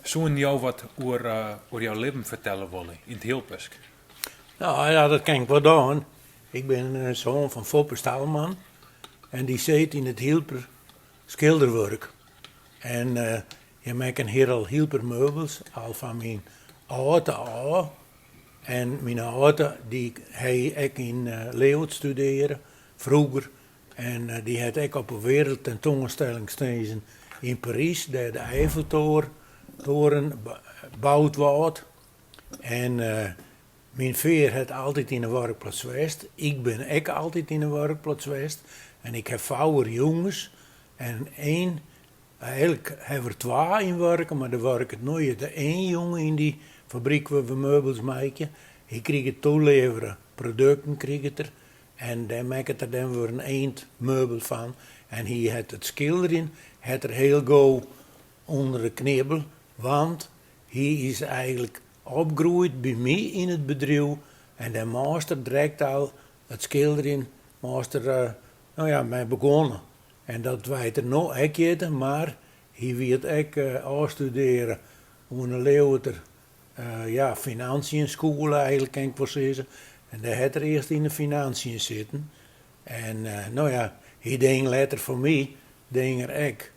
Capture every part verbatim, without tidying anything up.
Soen jo wat oer, eh, oer jo leven vertelle wolle in 't Hilpersk? Nou ja, dat kin ik wel doon. Ik bin, eh, zoon van Foppe Stalman. En die seet in 't Hilper schilderwurk. En, eh, je mekken hier al Hilper meubels, al van mien aate al. En mien aate, die hei ek in, eh, Leeuwarden studeerde, vroeger. En, eh, die het ek op 'n wereldtentoonstelling stezen in Parijs, dêr de Eiffeltoren, toren b-, boud woort. En, eh, mien veer het altied in de wurkplaats west. Ik bin ek altied in de wurkplaats west. En ik heb vouwer jonges. En een, eigelik hebbe we twa in wurken, maar d'r wurket noe de een jong in die fabriek wor we meubels meikje. Hie kriget toelevere produkten kriget er. En dêr mekket er dan weer een eend meubel van. En hie het 't schilderjen, het er heel gauw onder de knibbel, want hie is eigelik opgroeid bie mie in 't bedrief en de master drekt al 't schilderjen, master, eh, nou ja, mei begonnen. En dat weit er no ek jitte, mar hie wiet ek, eh, ôfstudeerde oan de Leeuwarder, eh, ja, financiënskoele eigelik, kin ik wel sizze. En dêr het er eerst in de financiën sitten. En, eh, nou ja, hie ding letter voor mie, ding er ek,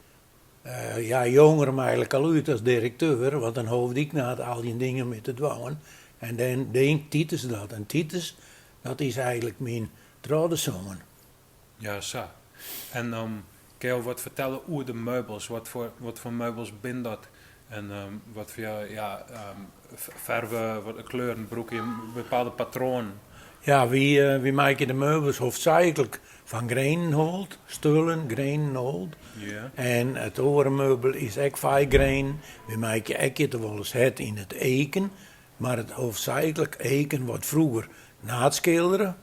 eh, ja, jonger hem eigelik al uit as directeur, want dan hoofde ik naat al dien dingen mit te dwaan. En dan ding Titus dat. En Titus, dat is eigelik mien tredde zoon. Ja, sa. En, ehm, kin je wat vertellen oer de meubels? Wat voor, wat voor meubels bin dat? En, ehm, wat voor, ja, ehm, v-, verven, wat kleuren, broek je bepaalde patronen? Ja, wie, eh, wie meikje de meubels hoofdzakelijk van grenenholt, stullen, grenenholt. Ja. En het oren meubel is ek vaak grenen. Wie meikje ek het wel eens het in het eken, maar het hoofdzakelijk eken wat vroeger naad schilderen.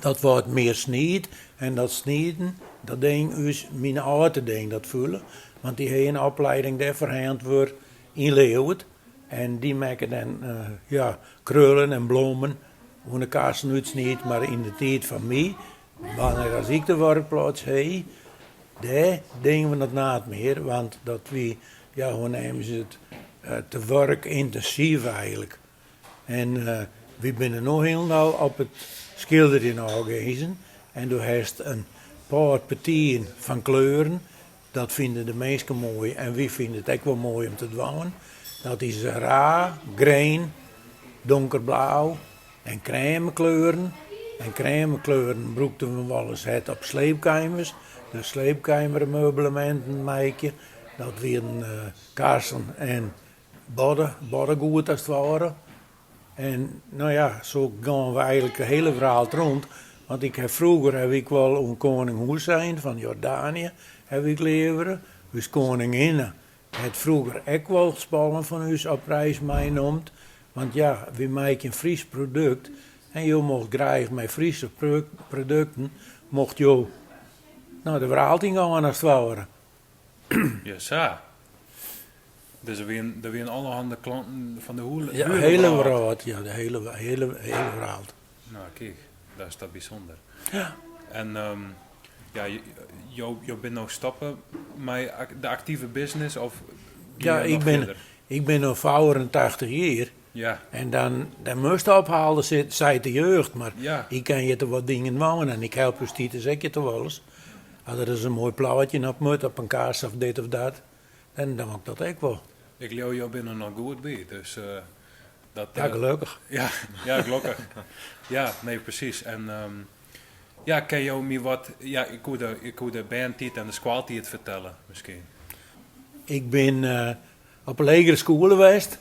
Dat woort meer snied en dat snieden, dat ding us mien aate ding dat vullen, want die hee een opleiding dêr verheend wor in Leeuwarden. En die mekken dan, eh, ja, krullen en blomen oan de kassen uitsnied, maar in de tied van mie, wanneer as ik de wurkplaats hee, dêr dingen we dat naat meer, want dat wie, ja, hoe nemen ze het, eh, te wurk intensief eigelik. En, eh, wie binne no hielendal op het schilderjen ôfgezen. En doe hest een paar partijen van kleuren. Dat vinden de minsken mooi en wie vinden het ek wel mooi om te dwaan. Dat is, eh, raar, green, donkerblauw en crèmekleuren. En crèmekleuren broekten we wel eens het op sleepkamers. De sleepkamermeublementen meikje. Dat wieren, eh, kassen en bodde, boddegoed as het ware. En, nou ja, zo gaon we eigelik de hele wereld rond. Want ik heb vroeger heb ik wel oan koning Hoessein van Jordanië heb ik leveren. Dus koninginne het vroeger ek wel spullen van us op reis meinomd. Want ja, we meikje een Fries product. En je mocht graag met Friese pro-, producten, mocht je, nou, de wereld in gaon as het ware. Ja, sa. Dus er wieren, er wieren allerhande klanten van de hoele, ja, hele wereld. Ja, de hele, hele, hele wereld. Nou, kijk, dat is dat bijzonder. Ja. En, ehm, ja, je, je, je bent nou stoppen met ac-, de actieve business of ja, ik ben, ik ben nu vijfentachtig jaar. Ja. En dan, dan moest ophalen, zei de jeugd. Maar ja, ik kan je toch wat dingen wonen en ik help justitie zeker toch wel eens. Als er eens een mooi plaatje op moet, op een kast of dit of dat, dan, dan maak ik dat ook wel. Ik leer jou binnen nog goed bij, dus, eh, dat, ja, eh, gelukkig. Ja, ja, gelukkig. Ja, nee, precies. En, ehm, ja, kan jou mij wat, ja, ik hoorde, ik hoorde bandtijd en de schooltijd vertellen, misschien. Ik ben, eh, op een lagere school geweest.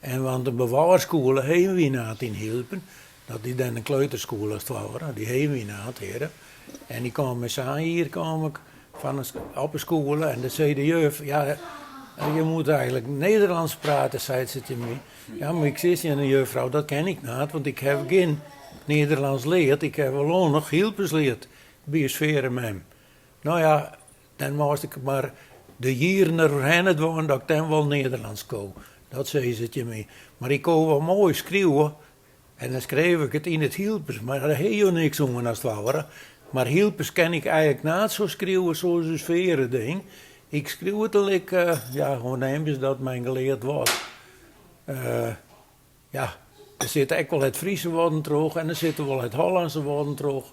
En want de bewaarskoele heen wie naat in Hilpen, dat is dan een kleuterskool as het ware, die heen wie naat, heren. En die kwam me zei, hier kom ik van een sk-, op een school en dat zei de juf, ja, je moet eigenlijk Nederlands praten, zei ze tegen mij. Ja, maar ik zei aan de juffrouw, dat ken ik naat, want ik heb geen Nederlands leerd, ik heb alleen nog Hilpers leerd, bij een sfere mem. Nou ja, dan moest ik maar de jieren er hen het wonen dat ik dan wel Nederlands koos. Dat zei ze tegen mij. Maar ik koos wel mooi schreeuwen. En dan schreef ik het in het Hilpers. Maar daar heet je niks om als het ware. Maar Hilpers kan ik eigenlijk naat zo schreeuwen zoals een sfere ding. Ik skriuw 't al, ik, eh, ja, hoe neem je dat, mien geleerd woord. Eh, ja, d'r zitte ek wal het Friese woorden troch en d'r zitte wal het Hollandse woorden troch.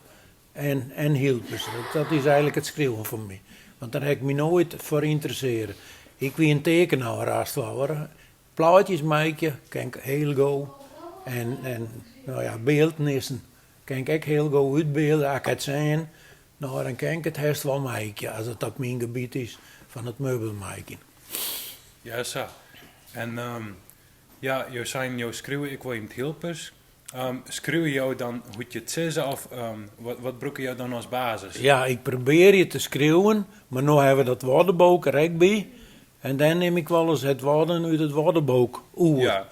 En, en Hilpes. Dat, dat is eigelik het skriuwen veur mi. Want dor heb ik mi nooit veur interesseerd. Ik wie en tekenaar as 't ware. Plaatjes maakje kin ik heel goo. En, en, nou ja, beeldnissen kin ik ek heel goo utbeelde, as ik het sjen. Nou, dan kin ik het hest wal maakje, as het op mien gebied is van het meubelmaakje. Ja, zo. En, ehm, ja, jo zeien, jo skriuwe ik wol in 't Hilpes. Ehm, skriuwe jo dan hoe't je 't sizze of, ehm, wat, wat bruuke jo dan as basis? Ja, ik probeer je te skriuwen, maar nou hebben we dat woordenboek er ek bij. En dan neem ik wel eens het woorden uit het woordenboek oer. Ja.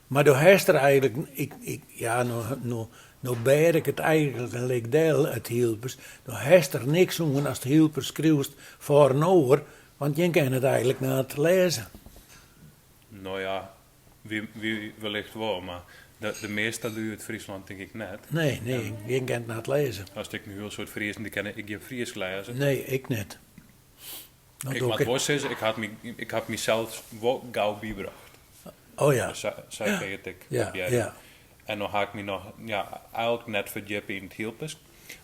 Maar doe hest er eigenlijk, ik, ik, ja, nou, nou, nou beer ik het eigenlijk en lik del het Hilpes. Doe hest er niks oen as 't Hilpes skriewst voor en oor, want je kan het eigenlijk na het lezen. Nou ja, wie, wie wellicht wel, maar de, de meeste lui uit Friesland denk ik net. Nee, nee, je kan het na het lezen. As ik nu heel soort Fries en die kennen ik je Fries lezen. Nee, ik net. Ik moat wol sizze, ik had mi, ik had mezelf wol gauw biebracht. Oh ja. Zei ik, ja. En dan ha ik mi nog, ja, eigenlijk net verdiepe in 't Hilpes.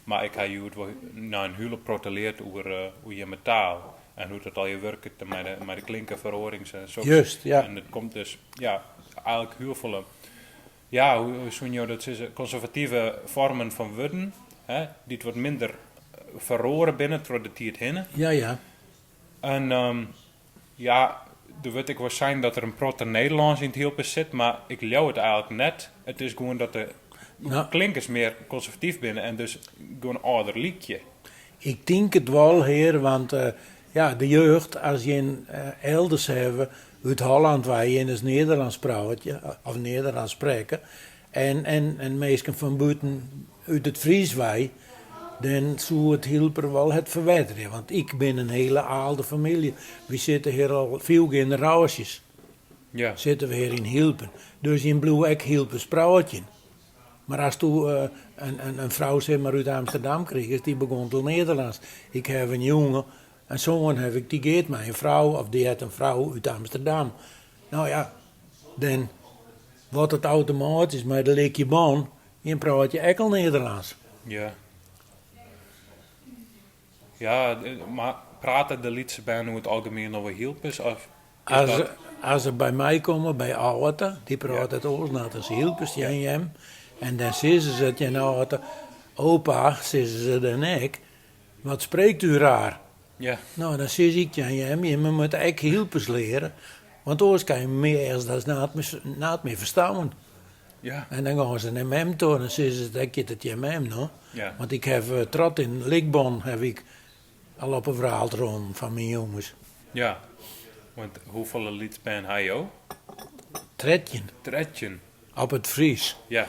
Maar ik ha je wol na een hele protte leerd oer, eh, oer je taal. En hoe dat al je werkt met de, met de klinkerverorings en zo. Juist, ja. En het komt dus, ja, eigenlijk heel veel, eh, ja, hoe, hoe zoen jo dat, is conservatieve vormen van wudden, hè, die het wat minder, eh, verroren binnen door de tijd heen. Ja, ja. En, ehm, ja, d'r wurdt ik wol sein dat er een protte Nederlands in 't Hilpes zit, maar ik leeuw het eigenlijk net. Het is gewoon dat de klinkers meer conservatief binnen en dus gewoon ouder liekje. Ik denk het wel, heer, want, eh, ja, de jeugd, as je, eh, elders hebben uit Holland waar je is Nederlands praatje, eh, of Nederlands spreken, en, en, en mensen van buiten uit het Fries wij, dan zou het Hilper wel het verweteren. Want ik ben een hele oude familie. We zitten hier al veel generaties. Ja. Zitten we hier in Hilpen. Dus in Blue ek Hilpers praatje. Maar as toen, eh, een, een, een vrouw, zeg maar, uit Amsterdam kreeg, die begon al Nederlands. Ik heb een jongen, en zoon heb ik, die geet met een vrouw, of die heeft een vrouw uit Amsterdam. Nou ja, dan wordt het automatisch, maar de likje man, die praat je ek al Nederlands. Ja. Ja, eh, maar praten de lietse band over het algemeen over Hilpers? Of as, ze, as ze bij mij komen, bij Aorta, die praat het oors net as Hilpers, J M. En dan zitten ze tegen Aorta, opa, zitten ze dan ek, wat spreekt u raar? Ja. Nou, dan zit ik tegen hem, je moet ek Hilpers leren, want anders kan je meer ergens dat naad meer, naad meer verstaan. Ja. En dan gaan ze naar mem toe en dan zitten ze, dan kit het je mem, no? Ja. Want ik heb, eh, trot in Likbon heb ik al op een verhaal rond van mijn jongens. Ja. Want hoeveel lietsband hij ook? Trettien. Trettien. Op het Fries. Ja.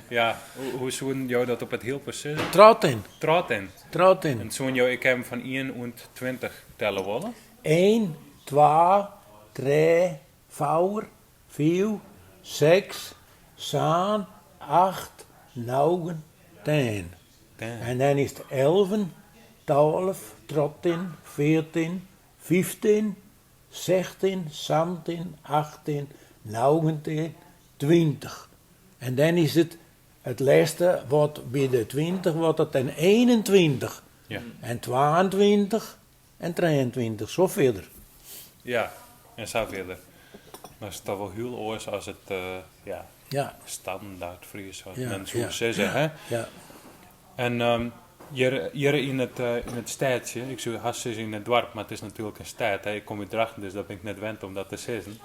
Ja, hoe, hoe zoen jou dat op het Hilpers zitten? Trot in. Trot in. Trot in. En zoen jou, ik heb van één oet twintig tellen willen? Eén, twa, dree, vier, vijf, zes, zeven, acht, negen, tien. Tien. En dan is het elven, twaalf, dertien, veertien, vijftien, zestien, zeventien, achttien, negentien, twintig. En dan is het, het laatste, wat bij de twintig, wat het dan eenentwintig. Ja. En tweeëntwintig en drieëntwintig, zo verder. Ja, en zo verder. Dat is toch wel heel oors als het, eh, ja, standaard Fries, wat men zo zeggen, hè? Ja. En, ehm, hier, hier in het, eh, in het staatsje, ik zou haast zeggen in het dorp, maar het is natuurlijk een staat, hè. Ik kom uit Drachten, dus dat ben ik net wend om dat te zeggen.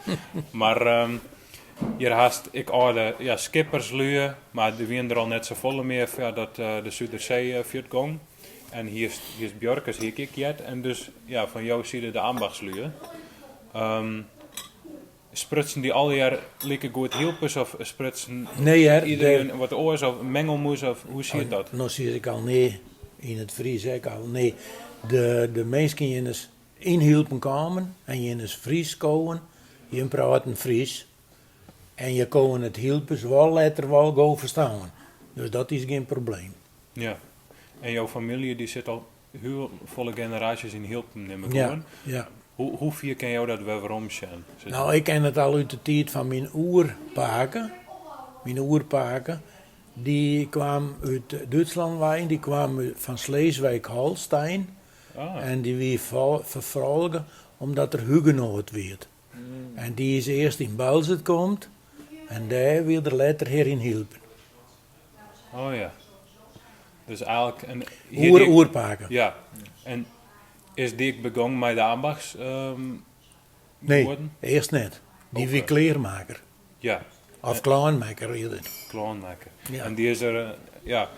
Maar, ehm, hier haast ik oude, ja, skipperslui, maar die wieren er al net zo volle meer, ja, dat, eh, de Zuiderzee, eh, vuurtgong. En hier is, hier is Björkes, hier kik jet. En dus, ja, van jou ziede de ambachtslui. Ehm, sprutsen die al jaar lieke goed Hilpers of sprutsen iedereen wat oors of mengelmoes of hoe zit dat? Nou zie ik al nee, in het Fries ik al nee. De, de mensen die in Hilpen komen en die in Fries komen, die praten Fries. En je komen het Hilpers wel later wel goed verstaan. Dus dat is geen probleem. Ja. En jouw familie, die zit al Hiel folle generaties in Hilpen, nim ik oan. Ja. Hoe, hoe fier kin jo dat wer werom sjen? Nou, ik ken het al ut de tied van mien oerpake. Mien oerpake, die kwaam ut Duitsland wei, die kwaam van Sleswig-Holstein. Ah. En die wie verfolge omdat er hugenoot wieët. En die is eerst in Belzit komd en dee wie er letter hier in Hilpen. Oh ja. Dus eigenlijk een oer-oerpake. Ja. En is die ik begong met de ambachts? Nee, eerst net. Die wie kleermaker. Ja. Of klaanmaker wie het. Klaanmaker. Ja. En die is er, ja,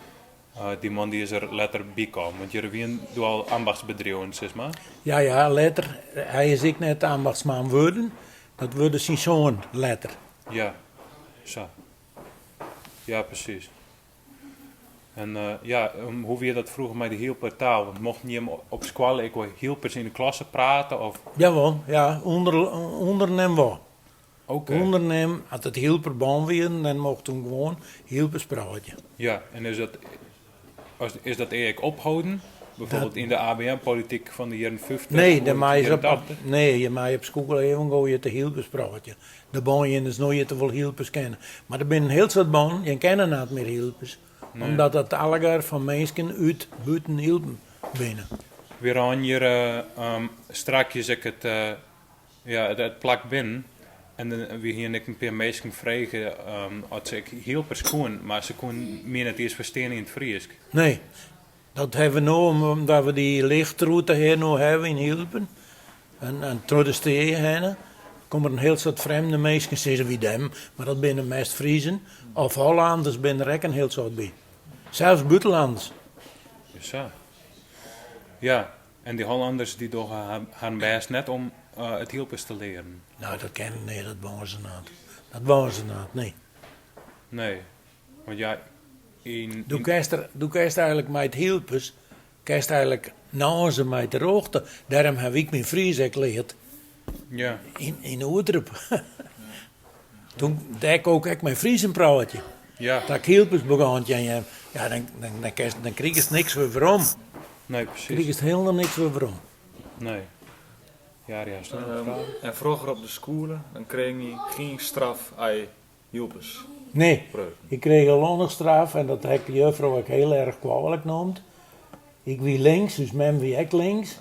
die man die is er letter biekomen. Want je wien doe al ambachtsbedrieven, zeg maar. Ja, ja, letter. Hij is ik net ambachtsman worden. Dat worden zien zoon letter. Ja, zo. Ja, precies. En ja, hoe wie dat vroeger met de hielper taal? Want mochten je op skoalle ik wel hielpers in de klasse praten? Of? Jawel, ja, onder, ondernem wel. Oké. Ondernem, als het hielper ban wieren, dan mochten we gewoon hielpers praten. Ja, en is dat, is dat eigenlijk ophouden? Bijvoorbeeld in de A B N-politiek van de jaren vijftig? Nee, dan mei je op, nee, je mei op school even go je te hielpers praten. De ban je is nooit te veel hielpers kennen. Maar er binnen heel soort ban, je kennen niet meer hielpers. Nee. Omdat dat allegaar van mensen uit buiten hielpen binnen. We hadden hier strakjes ik het, ja, het, het plak binnen. En we hier ik een paar mensen vregen als ik hielpers kon, maar ze kon meer net eens verstehen in het Friesk. Nee. Dat hebben we nou, omdat we die lichtroute hier nou hebben in Hilpen. En, en door de steden heen, komen er een heel soort vreemde mensen, zeggen we dan, maar dat binnen meest Friesen. Of Hollanders binnen er ook een heel soort bij. Zelfs buitenlanders. Is zo. Ja, en die Hollanders die doen hun best net om het hielpers te leren. Nou, dat kennen, nee, dat wonen ze niet. Dat wonen ze niet, nee. Nee. Want ja, in, doe in- kest er, doe kest eigenlijk met hielpers, kest eigenlijk naze met de rochte. Daarom heb ik mijn Fries ek leerd. Ja. In, in Oertrup. Toen deed ik ook echt mijn Fries een praatje. Ja. Dat ik hielpers begon te, ja, ja, dan, dan, dan, krijg, dan krijg je niks weer waarom. Nee, precies. Krijg je helemaal niks weer waarom. Nee. Ja, ja, en vroeger op de scholen, dan kreeg je geen straf, ei. Hielpers. Nee, ik kreeg al lang straf en dat heb ik de juffrouw ook heel erg kwalijk noemd. Ik wie links, dus mem wie ek links.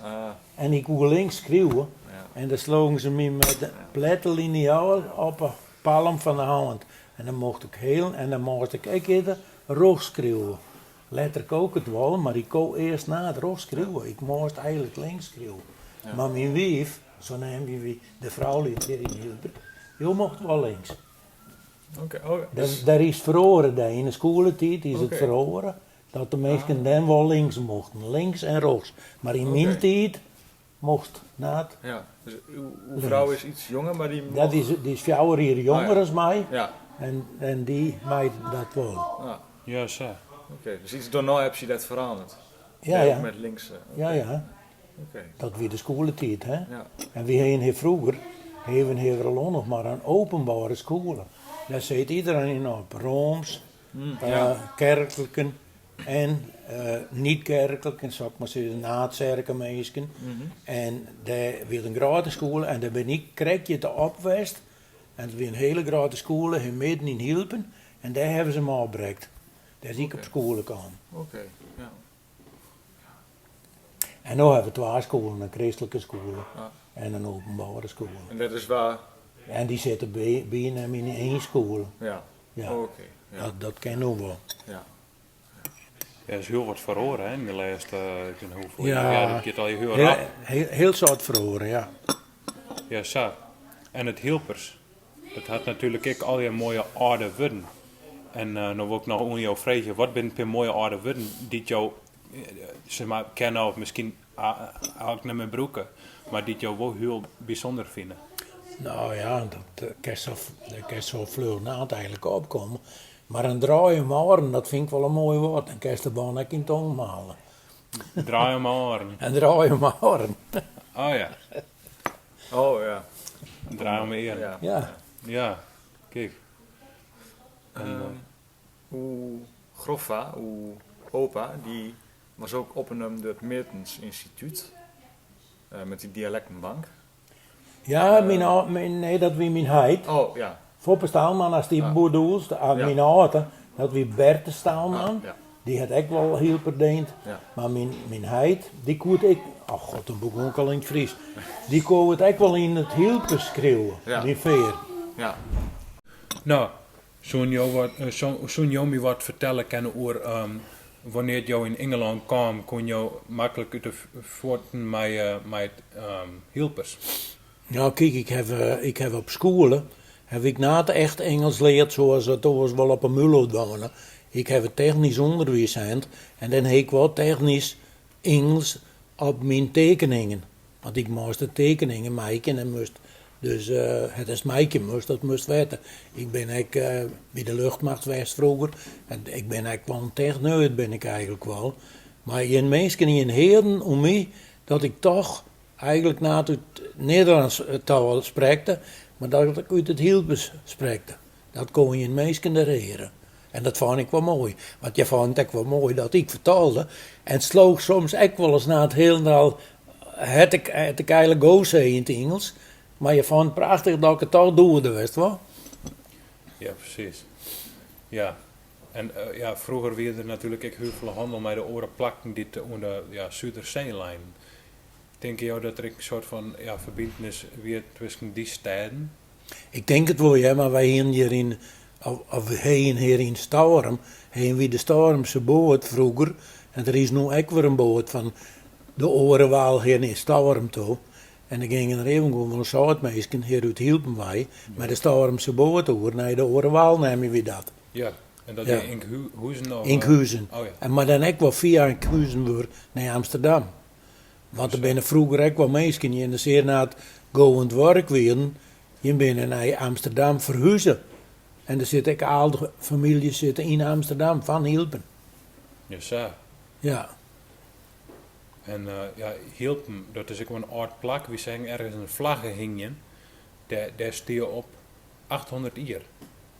En ik woe links skriuwe. En dan slogen ze me met de platte liniaal op de palm van de hand. En dan mocht ik heel, en dan mocht ik ek eerder roog skriuwe. Letter kook het wel, maar ik kook eerst na het roog skriuwe. Ik moest eigenlijk links skriuwe. Maar mijn wief, zo neem wie de vrouw liet hier in Hilbert, die mocht wel links. Oké, oh, dus daar is verhoren, de, in de schooltijd is het verhoren dat de mensen dan wel links mochten, links en rechts. Maar in mijn tijd mocht naad. Ja, dus uw, uw vrouw is iets jonger, maar die dat is, die is vier jaar jonger als mij. Ja. En, en die maakt dat wel. Ja, zo. Oké, dus iets daarna hebt ze dat veranderd. Ja, ja. Met links. Ja, ja. Dat wie de schooltied, hè? En wie heen hier vroeger, heven hier al nog maar een openbare school. Daar zit iedereen op. Rooms, kerkelijken en niet-kerkelijken, zal ik maar zeggen, naad-kerkelijke mensen. En daar wie een grote school en daar ben ik krekje te opwest. En het wie een hele grote school, hier midden in Hilpen. En daar hebben ze hem opbrekt. Daar is ik op school gekomen. Oké, ja. En nu hebben we twee scholen, een christelijke school en een openbare school. En dat is waar? En die zitten bij, bijna in één school. Ja. Ja. Oké, ja. Dat, dat kan nu wel. Ja. Ja, is heel wat verhoren, hè, in de laatste, ik weet niet hoeveel jaar. Ja, dat gaat al heel rap. Heel, heel, heel wat verhoren, ja. Ja, zo. En het hielpers. Dat hat natuurlijk ik al je mooie orde wurden. En uh, dan wil ik nog oen jou vragen, wat ben per mooie orde wurden die jou, zeg maar, kennen of misschien ook niet meer bruken, maar die jou wel heel bijzonder vinden? Nou ja, dat uh, kan zo, dat kan zo vlug naad eigenlijk opkomen. Maar een draai om oren, dat vind ik wel een mooi woord. Dan kan je de bon ek in tong malen. Draai om oren. En draai om oren. Oh ja. Oh ja. Draai om eren. Ja. Ja. Ja, kijk. En, uh, uw grofva, uw opa, die Was ok opnamen door 't Meertens Instituut, eh, mit de dialektenbank. Ja, eh, mien, mien, nee, dat wie mien heit. Oh, ja. Foppe Staalman, as die bedoelst, ah, ja, mien ater, dat wie Berthe Staalman. Ah, ja. Die hett ek wal hielper deend. Ja. Mar mien, mien heit, die koe 't ek, ach god, dan begon ik al in 't Fries. Die koe 't ek wal in 't hielper skriuwe, ja, die veer. Ja. No, Soen jo wat, eh, zo-, soen jo mi wat vertelle kenne oer, ehm, wanneer jo in Ingelân kaam, koen jo makkelik ut de f-, fuotten mei, eh, mei, ehm, hielpers? Ja, kiek, ik hev, eh, ik hev op skoele, hev ik naat echt Ingels leerd, zoals dat oors wal op 'n mulo doane. Ik hev 't technisch ûnderwies hend en dan hev ik wal technisch Ingels op mien tekeningen. Want ik mós de tekeningen meike en must, dus, eh, het is meike must, dat must wete. Ik bin ek, eh, bie de luchtmacht west vroeger. En ik bin ek wal 'n techneut, bin ik eigelijk wal. Mar ien minsken ien hearden om my dat ik toch eigelijk naat ut Nederlands, eh, taal sprekte, mar dat ik ut 't Hielpers sprekte. Dat koen ien minsken d'r heare. En dat vond ik wal mooi. Want je vond 't ek wal mooi dat ik vertaalde. En sloog soms ek wal ins na't hielendal, het ik, het ik eigelijk go zee in 't Ingels. Mar je vond 't prachtig dat ik 't toch doede, west wal? Ja, precies. Ja. En, eh, ja, vroeger wier d'r natuurlijk ek hiel veel handel mei de oare plakken die te oan de, ja, Zuiderzee leinen. Tinke jo dat d'r ek 'n soort van, ja, verbintenis wier twisken die steden? Ik tink 't wol, ja, mar wy hieren hier in, of, of wy hieren hier in Staurum, hieren wy de Staurumse boord vroeger. En d'r is no ek weer 'n boord van de Orewaal hier in Staurum to. En d'r gingen d'r even gewoon van Zuidmeesken hier ut Hielpen wei, maar de Staurumse boord oer, nee, de Orewaal nemen wy dat. Ja, en dat is Inkhuizen of, eh, Inkhuizen. Oh ja. En, maar dan ek wel via Inkhuizen weer naar Amsterdam. Want d'r binne vroeger ek wol minsken, die in de zeer naad goond werk wieren, die binne nei Amsterdam verhuze. En d'r zit ek aal de famylje zitte in Amsterdam, van Hielpen. Ja, zo. Ja. En, eh, ja, Hielpen, dat is ek wol 'n oud plak. Wy zeggen ergens 'n vlagge hingjen. D'r, d'r stie op achthonderd jier.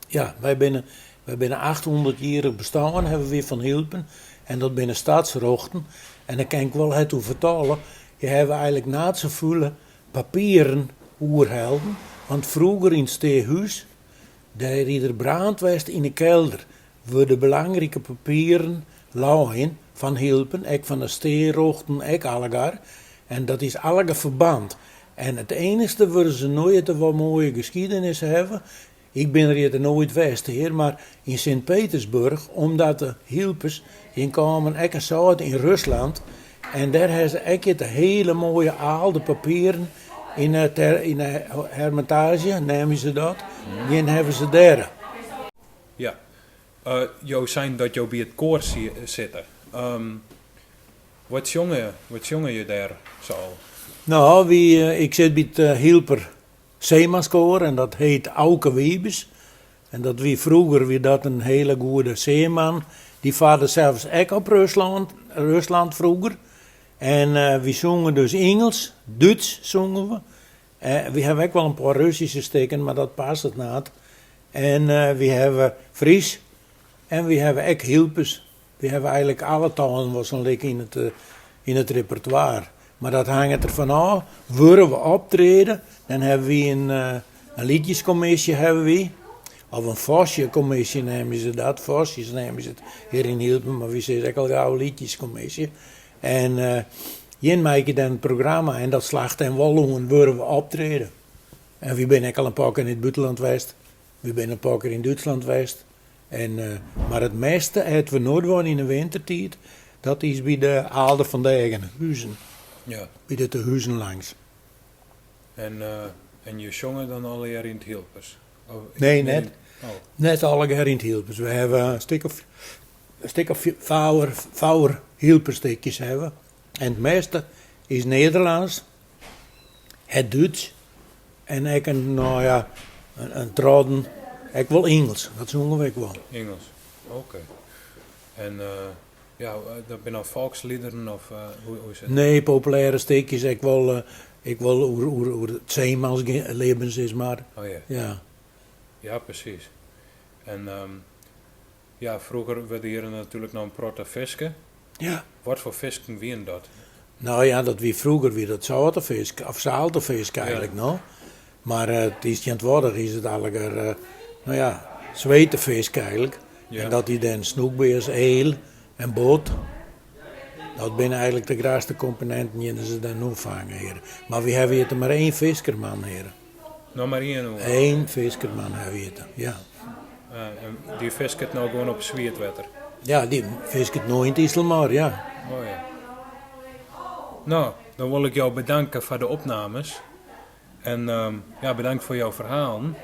Ja, wy binne, wy binne achthonderd jier bestân, hebben wy van Hielpen. En dat binne stadsrochten. En dan kan ik wol het oer vertalen. Je hebben eigenlijk naad zo vele papieren oerhelden. Want vroeger in 't steehuus, d'r is d'r brand west in de kelder, worden belangrijke papieren laien van Hielpen, ek van de steerochten, ek allegar. En dat is allegar verband. En het enigste worden ze nooit te wel mooie geschiedenis hebben. Ik bin er hier nooit west, heer, maar in Sint-Petersburg, omdat de Hielpers in komen ek een soort in Rusland. En daar hebben ze ek het hele mooie aalde papieren in het her-, in de Hermitage, nemen ze dat. Die hebben ze daar. Ja. Eh, jo zijn dat jo bij het koor zi-, zitten. Ehm, wat jongen, wat jongen je daar zo? Nou, wie, eh, ik zit bij het, eh, Hielper Zeemanskoor en dat heet Auke Wiebes. En dat wie vroeger, wie dat een hele goede zeeman. Die vaarde zelfs ek op Rusland, Rusland vroeger. En, eh, wie zongen dus Engels, Duits zongen we. Eh, wi hebben ek wel een paar Russische stikken, maar dat past het naad. En, eh, wi hebben Fries en wi hebben ek Hielpers. Wi hebben eigenlijk alle talen wel zo'n lik in het, eh, in het repertoire. Maar dat hangt er van af, willen we optreden, dan hebben we een, eh, een liedjescommissie hebben we. Of een vosjecommissie nemen ze dat. Vosjes nemen ze het hier in Hielpen, maar wi zeggen ek al gauw liedjescommissie. En, eh, jin maak je dan het programma en dat slaagt dan wel om, willen we optreden. En wi binne ek al een paar keer in het buitenland west. Wi binne een paar keer in Duitsland west. En, eh, maar het meeste het we nooit wel in de wintertijd, dat is bij de Aalde van de Eigen Huizen. Ja. Bij de Tehuizen langs. En, eh, en je zongen dan alle jaar in het Hielpers? Oh, nee, net. Oh. Net alle jaar in het Hielpers. We hebben een stuk of, een stuk of vouwer, vouwer Hielperstikjes hebben. En het meeste is Nederlands, het Duits en ek een, nou ja, een, een trodden, ek wel Engels. Dat zongen we ek wel. Engels, oké. En, eh, ja, eh, dat ben al volksliederen of, eh, hoe, hoe is het? Nee, populaire stikjes, ek wel, eh, ek wel oer, oer, oer het zeemansge-, levens is maar. Oh ja. Ja. Ja, precies. En, ehm, ja, vroeger werd hier natuurlijk nog een protte fiske. Ja. Wat för fisken wieren dat? No ja, dat wie, fröher wie dat saute Fisk, of salte Fisk eigelik, no. Mar, eh, 't is tjintwoddig is 't alleger, eh, no ja, swete Fisk eigelik. En dat is denn snoekbeers, eel en bot. Dat binne eigelik de graatste komponenten die ze denn nu fange heren. Mar wi hawwe hitte mar een fiskerman heren. Noch mar ien? Een fiskerman hawwe wi hitte, ja. Eh, en die fisket no gewoen op swietwetter? Ja, die fisket nu in 't Ieselmar, ja. O ja. No, dan wol ik jo bedanke foar de opnames. En, ehm, ja, bedankt foar jo verhalen.